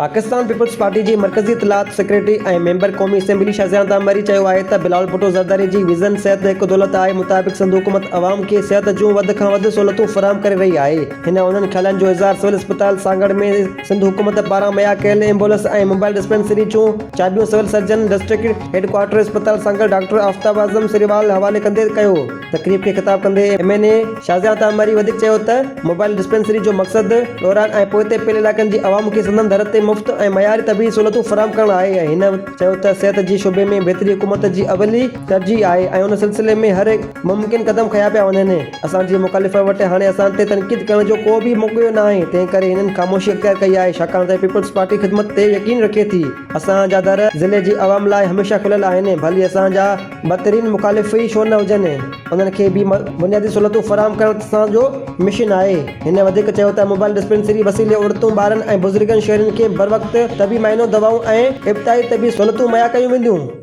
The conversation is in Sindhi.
پاڪستان پيپلز پارٽي جي مرڪزي اطلاعات سيڪريٽري ۽ ميمبر قومي اسيمبلي شازيا مري چيو آهي ته بلاول ڀٽو زرداري جي ويزن صحت هڪ دولت آهي مطابق سنڌ حڪومت عوام کي صحت جون وڌ کان وڌ سهولتون فراهم ڪري رهي آهي. هن انهن خيالن جو اظهار سول اسپتال سانگهڙ ۾ سنڌ حڪومت پاران مهيا ڪيل ايمبولنس ۽ موبائل ڊسپينسري جون چاٻيون civil surgeon district head quarter اسپتال سانگهڙ ڊاڪٽر آفتاب اعظم سريوال حوالي ڪندي ڪيو. تقريب کي خطاب ڪندي M N A Shazia Ata Marri وڌيڪ چيو ته موبائل ڊسپينسري جو مقصد ڏورانهن ۽ پوئتي پيل علائقن جي عوام کي سندن در تي مفت ۽ معياري طبي سهولتون فراهم ڪرڻ آهي ۽ هن چيو ته صحت جي شعبي ۾ بهتري حڪومت جي اولي ترجيح آهي ۽ ان سلسلي ۾ هر ممڪن قدم کنيا پيا وڃن. اسان جي مخالفن وٽ هاڻي اسان تي تنقيد ڪرڻ جو ڪو به موقعو ناهي تنهن ڪري هنن خاموشي اختيار ڪئي آهي ڇاڪاڻ ته پيپلز پارٽي خدمت تي يقين رکي ٿي. اسان جا در ضلعي جي عوام لاء هميشه کليل آهن ڀلي اسان جا بدترين مخالف ئي ڇو نه هجن، انهن کي به بنيادي سهولتون فراهم ڪرڻ اسان جو مشن آهي. هن وڌيڪ چيو ته موبائل ڊسپينسري وسيلي عورتون، ٻارن ۽ بزرگن شهرين کي بروقت طبي معائنو، دوائون ۽ ابتدائي طبي سهولتون مهيا ڪيون وينديون.